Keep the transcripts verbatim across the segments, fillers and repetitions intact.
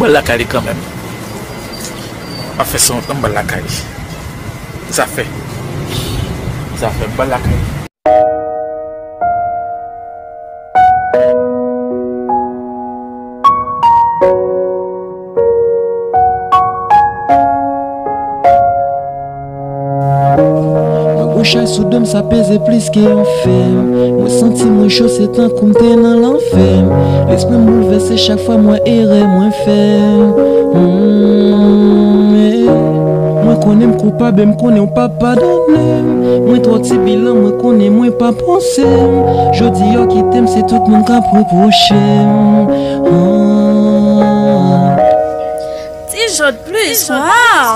Lakay li kanmenm. M ap fè sa lontan, m pral lakay li. Zafè. Zafè, m pral lakay li. Mwen gon chay sou do m, sa peze plis ke yon fè. Mwen santi mwen cho, se tankou m te nan lanfè. Lespri m boulvèse chak fwa m wè erè mwen fè. Hmm, eh. Mwen konnen m koupab e m konnen w p ap padone m. Mwen twò ti bilan, mwen konnen mwen pa panse m. Jodi yo kite m, se tout moun k ap repwoche m. Ah. Ti Jod plis, waw!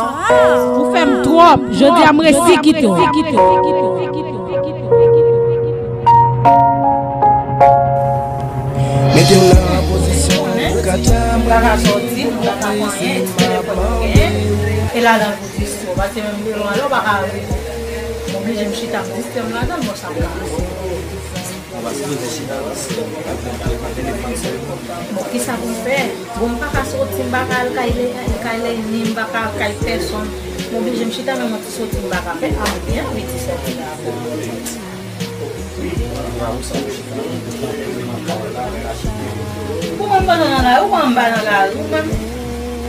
Ou fè m twòp, jodi a m resi kite w. Mete w nan pozisyon pou gade. M pa ka sòti, m pa ka fè anyen, e ti telefòn mwen genyen. E ladan pou distri w, paske menm de lwen ale, w pa ka rive. M oblije m chita m distri m ladan, bon, sa m ka fè. Ou pa sipoze chita la, se pa telefòn sèlman. Bon, kisa pou m fè? Bon, m pa ka soti, m pa ka al kay Leyani, m pa ka al kay pèsonn. M oblije m chita, men mwen te soti, m pa ka fè anyen, wi, ti sè. Pou mwen, m pa nan lari, ou pa anba nan lari, ou menm.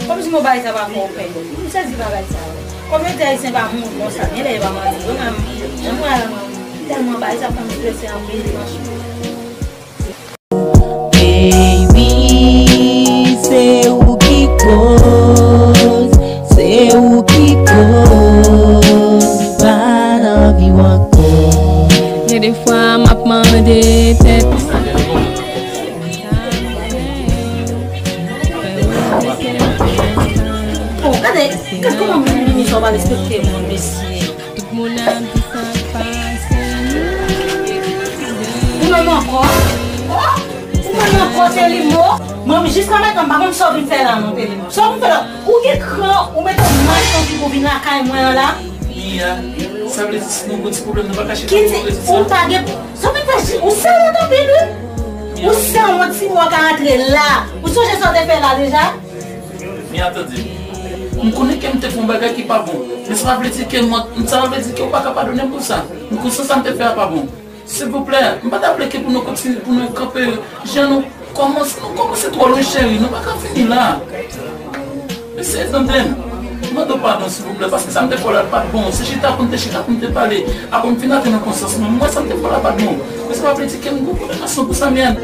Kòmsi m bagay sa pa fè w pè. M sezi bagay sa. Kòm yo di Ayisyen pa mouri konsa, gen lè yo pa manti, wi, men jan mwen al, tèlman bagay sa fè m strese anpil, franchman. Baby, se ou ki koz, se ou ki koz, m pa nan vi w ankò. Gen de fwa m ap mande tèt. Oh, gade, gade kòman moun Mimi sa pa respekte moun, mesye. Tout moun ap di sa k pase nou. Ou menm ankò? Oh! Ou menm ankò, Telimo? Mwen, jiska mentnan, m pa konn sa w vin fè la, non, Telimo. Sa w vin fè la? Ou gen kran, ou mete w mal santi pou vin lakay mwen an la? Mia, sa vle di si nou gon ti pwoblèm, nou pa ka chita pou rezon sa? Ou ta gen, sa w vin fè, ou serye anpil, wi. Ou sanwont, Telimo ka antre la. Ou sonje sa w te fè la deja? Mia, tande. M konnen ke m te fè yon bagay ki pa bon. Men sa pa vle di ke mwen, sa pa vle di ke ou pa ka padone m pou sa. M konnen sa m te fè a pa bon. Silvouplè, m pa ta vle ke pou nou kontinye, pou nou kanpe jan nou kòmanse, nou kòmanse twò lwen, cheri. Nou pa ka fini la. Mesye, tande m. M mande w padon, silvouplè, paske sa m te fè w la pa t bon. Se chita pou n te chita, pou n te pale. Apre m fin atè nan konsyans mwen, m wè sa m te fè w la pa t bon. Men sa pa vle di ke m gon kondanasyon pou sa, Mia.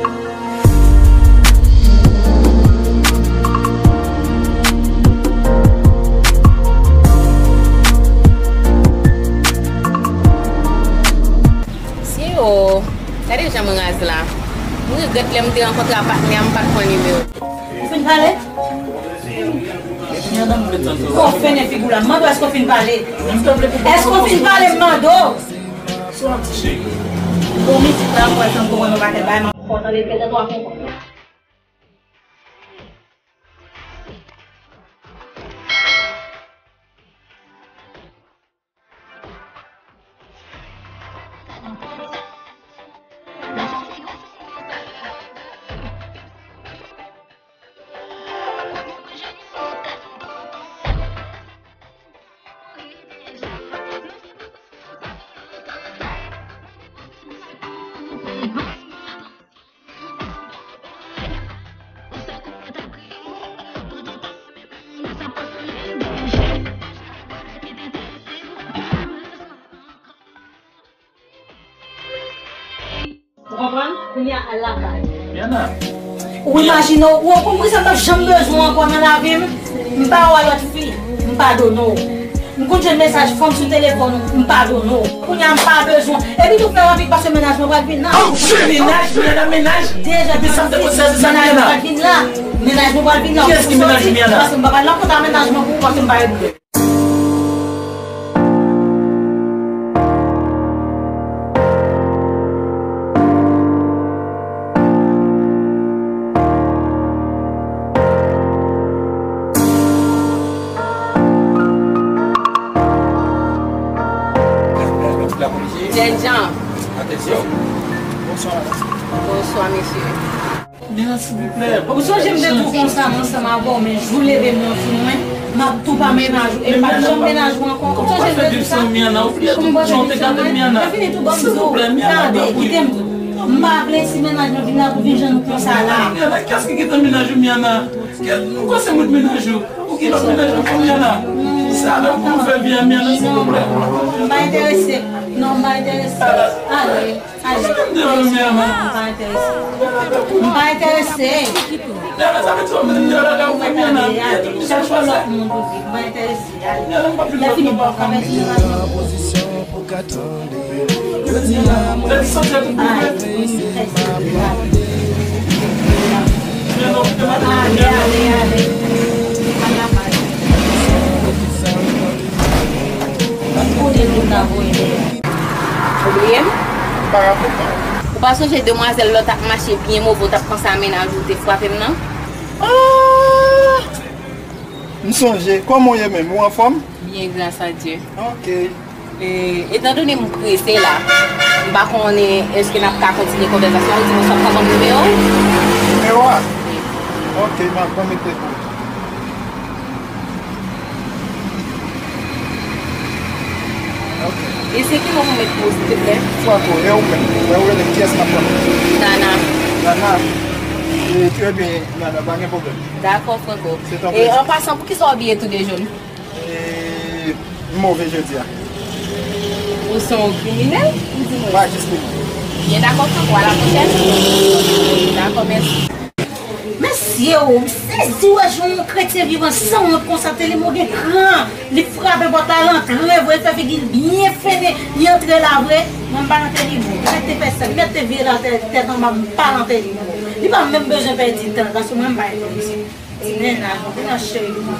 Sye o, gade jan m raz la. M regrèt lè m te rankontre a patnè a, m pa t pran nimewo. Ou fin pale? Kò fènen figi w la. M mande w, èske w fin pale? Èske w fin pale, m mande w? Bon, mizik la, m wè tankou wè nou pa fè bay, m ap fò tande, petèt w ap konprann. Ou konprann? Kounye a, al lakay. Ou imajine w, ou konn poukisa m p ap janm bezwen w ankò nan lavi m? M pa wè lòt fi, m padone w. M konn jwenn mesaj fanm sou telefòn ou, m padone w. Kounye a, m pa bezwen w. Epi tou fè rapid paske mennaj mwen pral vin la. Oh, cheri! Mennaj, Miana, mennaj? Deja, mennaj mwen pral vin la. Mennaj mwen pral vin la. Kiyès ki mennaj Miana? Paske m pa pral nan kont a mennaj mwen pou ou paske m pa regle. Jènjan. Atansyon. Bonswa, madanm. Bonswa, mesye. Ou sonje m te di w konsa m ansanm avè w, men jou leve m nan sou mwen, m ap tou pa mennaj ou, e m p ap janm mennaj ou ankò. Ou sonje m te di w sa? Kòman w pral fè di w sa, Miana? Ou bliye tout jan w te gade Miana. Silvouplè, Miana, tanpri. Kite m di w. M pa vle si mennaj mwen vin la pou vin jwenn ou konsa la. Miana, kiyès ki gentan mennaj ou, Miana? Ou kwè se mwen k mennaj ou? Ou ki lòt mennaj ankò, Miana? Sa menm pou m fè vye a, Miana, silvouplè. M pa enterese. Non, m pa enterese. Ale. Sa ki te m te vle, Miana? M pa enterese. M pa enterese. Miana, sa vle di w menm te la ka ou fè Miana. Chèche yon lòt moun pou viv. M pa enterese. Ale. Miana, m p ap vin lòt fwa. Lè fini, bon, ka mèsi. An pozisyon pou ka tande. Jodi a, mwen vin pou mwen fè se m ap mande. Miana, ou te mande Miana. Ale, ale, ale. Al la pale. Ou konnen nou ta voye deyò. Ou bliye m? M pa raple m, non. Ou pa sonje demwazèl lè w t ap mache byen move, w t ap panse a mennaj ou, te frape m nan? Ah! M sonje. Kòman w ye menm? Ou anfòm? Byen, gras a Dye. Ok. E, etandone m prese la, m pa konnen èske n ap ka kontinye konvèsasyon an, ou di m ou sot pran kòm nimewo? Nimewo a? Wi. Ok, m ap, ban m mete pou ou. Ok. E se ki non ou met pou ou, silteplè? Franco, e ou menm? E ou rele kiyès m ap pran? Dana. Dana? E, trè byen, Dana, pa gen pwoblèm. Dakò, Franco. Se tanpri. E, an pasan, poukisa w abiye tou de jòn? E, m move jodi a. Ou se yon kriminèl? Ou di mwen. Pa jis kriminèl. Byen, dakò, Franco, a la pwochèn. Dakò, mèsi. Mesye o, m sezi wè jan yon kretyen vivan sanwont konsa, Telimo gen kran. Li frape pòt la, l antre vre, l fè figi l byen fennen, li antre la vre. Mwen m pa nan Telimo. Mèt te fè sèl, mèt te vire la tè-, tèt anba, m pa nan Telimo. Li pa menm bezwen pèdi tan, paske mwen m pa enterese. Ti mennaj, ou nan cheri mwen.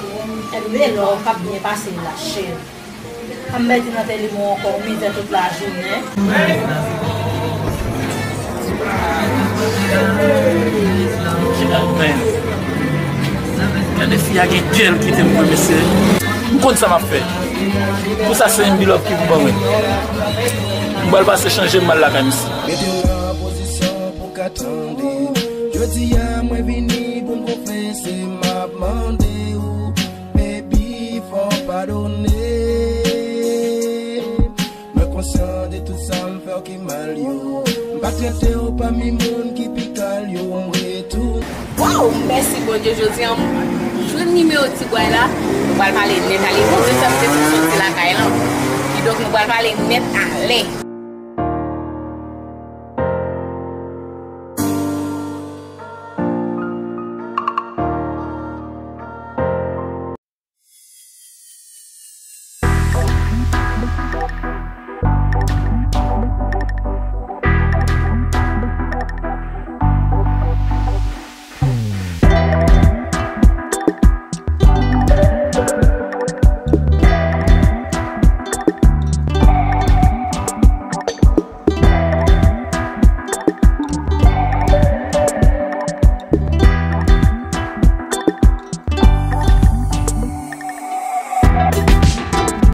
Epi lè w ap byen pase la, cheri. Ann mete nan Telimo ankò, mizè tout lajounen. Gade fi a gen kè l kite m vre, mesye. M konn sa m ap fè. Pou sa se M B Love ki pou ban mwen. M pral pase chanje m al lakay misye. Mete w nan pozisyon pou ka tande. Jodi a mwen vini pou m konfese, m ap mande ou. Baby, fò w padone. Mwen konsyan de tout sa m fè w ki mal yo. M pa trete w pami moun ki pi kal yo, m retou. Waw, mèsi Bondye, jodi a m jwenn nimewo ti bway la. Nou pral pale nèt ale. Bondye fè m te sot soti lakay lan. Kidonk nou pral pale nèt ale.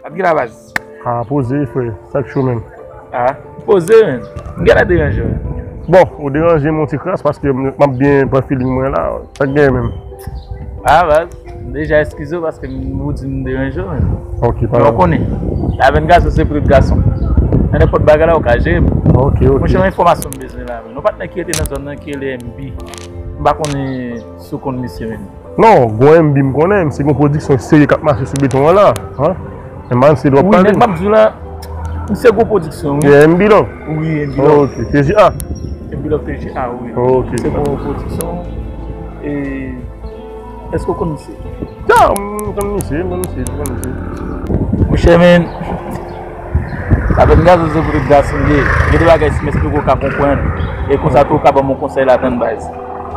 Ap gen la baz. Ah, poze, frè. Sa k cho menm? Ah, poze, menm. M genlè deranje w. Bon, ou deranje m yon ti kras paske m, m ap byen pran feeling mwen la. Sa k genyen menm? Ah, baz. M deja eskize w paske m, ou di m deranje w, men. Ok, pa. Men w konnen, lapenn gason se pou tout gason. Nan nenpòt bagay la, ou ka jere m. Ok, ok. Monchè, yon enfòmasyon m bezwen la, men. Yon patnè ki rete nan zòn nan, ki rele M B. M pa konnen si w konn misye, men. Non, gwo M B m konnen, misye gon pwodiksyon serye k ap mache sou beton an la. Hein? Men m pa se dwòp pale. Wi, nèg m ap di w la, misye gwo pwodiksyon, wi. M B Love? Wi, M B Love. Ok, T G A? M B Love T G A, wi. Ok. Misye gwo pwodiksyon. E, èske w konn misye? Ya, m konn misye, m konn misye, m konn misye. Monchè, men, lapenn gason se pou tout gason li ye. Gen de bagay, si m esplike w, w ka konprann. E konsa tou, w ka ban m yon konsèy ladann, baz.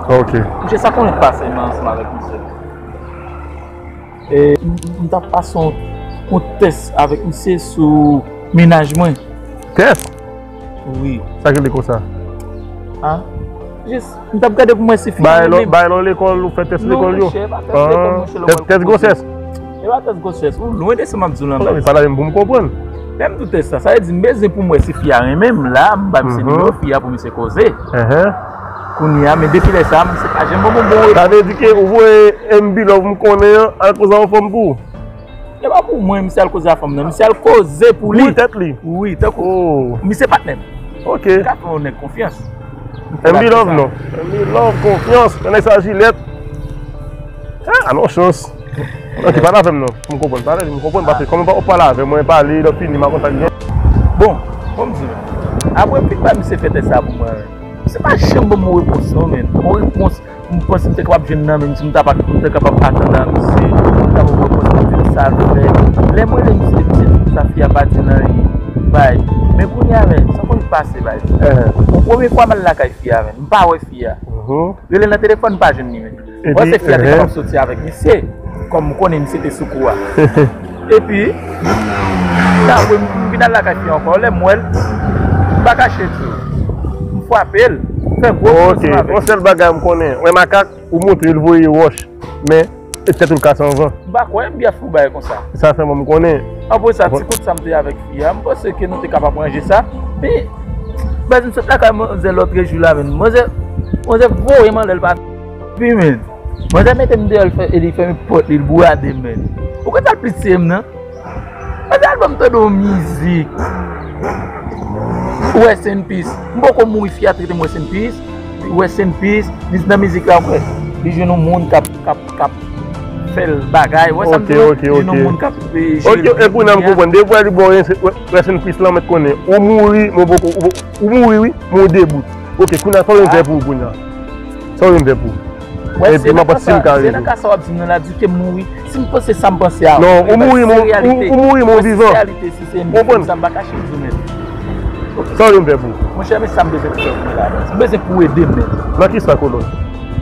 Ok. Monchè, sa konn pase, men, ansanm avèk misye. E, m, m t ap pase yon, yon tès avèk misye sou mennaj mwen. Tès? Wi. Sa ki rele konsa? Ah. Jis, m t ap gade pou m wè si fi a renmen m. Bay lè w lekòl, ou fè tès lekòl yo? Non, monchè, e pa tès lekòl, monchè, lè w pral tès gwosès? E pa tès gwosès. Ou lwen de sa m ap di w lan, baz. Pale avè m pou m konprann. Lè m di w tès sa, sa vle di m bezwen pou m wè si fi a renmen m. La, m ba misye nimewo fi a pou misye koze. Enhen. Kounye a, men depi lè sa a, misye pa janm ban m yon bon repons. Sa vle di ke ou voye M B Love m konnen an al koze anfòm pou ou? E pa pou mwen, misye al koze a fanm nan. Misye al koze pou li. Pou tèt li? Wi, tankou. Oh. Misye patnè m. Ok. M ka fè yon nèg konfyans. M B Love non. M B Love konfyans. Nan nèg sa jilèt. Ah, alò chans. Ok, pale avè m non. M konprann, pale, m konprann, paske kòm ou pale avè mwen, pale, lè fini, m a kontak gen. Bon, bon, m di nou. Apre, m fin bay misye fè tès sa pou mwen. Misye pa janm ban m yon repons non, men. Yon repons. M panse m te kapab jwenn nan men m, si m ta pa, m te kapab atann a misye, m ta pran pòz pou m di l sa l fè. Lè m rele misye, misye di m sa fi a pa di l anyen. Bay. Men kounye a, men, sa konn pase, bay. Yon premye fwa m al lakay fi a, men, m pa wè fi a. Rele nan telefòn, m pa jwenn li, men. M panse fi a te kapab soti avèk misye, kòm m konnen misye te sou kou a. Epi, apre m vin al lakay fi ankò, lè m wè l, m pa kache di w. M frape l, m fè gwo pwoz ansanm avè l. Ok, yon sèl bagay m konnen, wè makak, ou montre l voye wòch, men e tèt ou l kase anvan. M pa kwè byèf pou bagay konsa. Sa sèlman m konnen. Apre sa, ti kout sa m te avèk fi a, m panse ke nou te kapab ranje sa. Men, baz, m sot lakay manzè lòtrejou la, men manzè, manzè voye m anlè l pa. Pi, men, manzè mete m deyò, l fè, e li fèmen pòt li, l bourade m, men. Ou konn sa l plis tiye m nan? Manzè al ban m tande yon mizik. Rest in peace. M poko mouri, fi a trete m rest in peace. Rest in peace. Li nan mizik la, ou kwè. Li jwenn yon moun k ap, k ap, k ap fè l bagay. Ou wè sa m di nou? Li jwenn yon moun k ap, e, jere l. Ok, e kounye a m konprann. Depi w wè li ba w rest, rest in peace la, w mèt konnen. Ou mouri, men w poko, ou, ou mouri wi, men w debout. Ok, kounye a, sa w vin fè pou ou kounye a? Sa w vin fè pou ou? Epi m ap wè si m ka rele w. Se nan ka sa w ap di m nan la, di ke m mouri. Si m panse sa m panse a. Non, ou mouri, men ou, ou mouri, men ou vivan. Ou konprann? Sa m pa kache m di w, men. Sa w vin fè pou ou? Monchè, men sa m bezwen pou fè pou mwen la, men. M bezwen pou w ede m, men. Nan kisa, kolòn?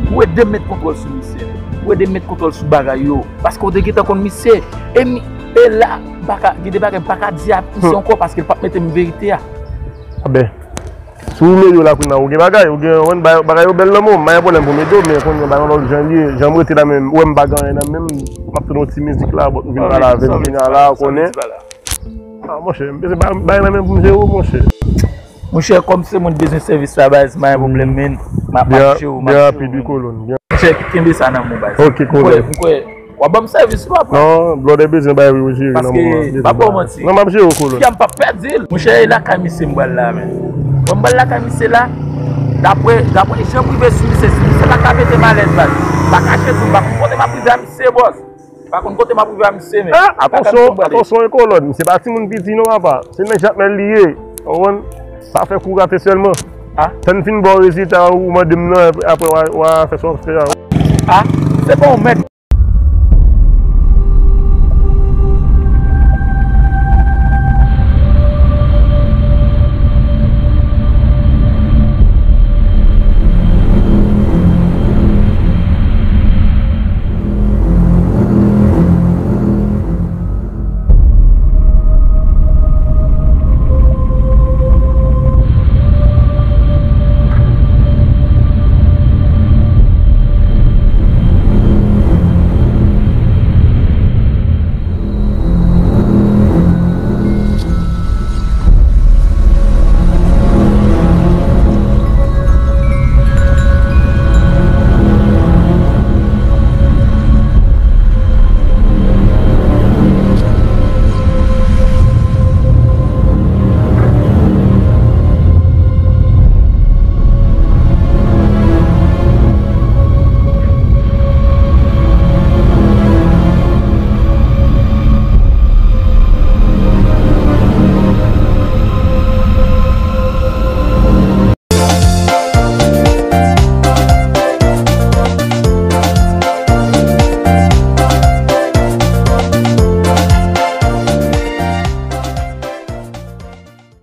Pou w ede m met kontwòl sou misye, men. Pou w ede m met kontwòl sou bagay yo. Paske w te gentan konn misye. E mi, e la, m pa ka, gen de bagay m pa ka di a misye ankò paske l p ap mete m verite a. A ben. Si w mele w la kounye a, ou gen bagay, ou gen, ou gen bagay yo bèl nan men w, m pa gen pwoblèm pou m ede w, men kounye a bagay yo lòt jan l ye, jan m rete la menm, ou wè m pa gen anyen nan men m, m ap tande yon ti mizik la, bòt ou vin pale avè m kounye a la, ou konnen. Ah, monchè, m bezwen bagay nan men m pou m jere w, monchè. Monchè, kòm se mwen ki bezwen sèvis la, baz, m pa gen pwoblèm, men, m ap jere w, m ap jere w, men. Monchè, kenbe sa nan men w, baz. Ok, kolòn. M kwè, m kwè, W ap ban m sèvis, w ap. Non, blòdè bezwen bay wi, ou jere nan moman. Paske, m ap ba w manti. Non, m ap jere w, kolòn. Fi a m p ap pèdi l. Monchè, e lakay misye m pral la, men. Bon, m pral lakay misye la. Daprè, daprè jan m rive sou misye, si misye pa ka mete m alèz, baz. M pa kache di w, m pa konn kote m ap rive a misye, bòs. M pa konn kote m ap rive a misye, men. Ah, atansyon, atansyon, e kolòn. Misye pa timoun piti, non, papa. Se nèg Jakmèl li ye. Ou konprann? Pa fè kou rate sèlman. Ah. Sa n fin ba w rezilta, ou mande m nan, apre w a, w a fè sa w ap fè a. Ah, se pa yon mèt.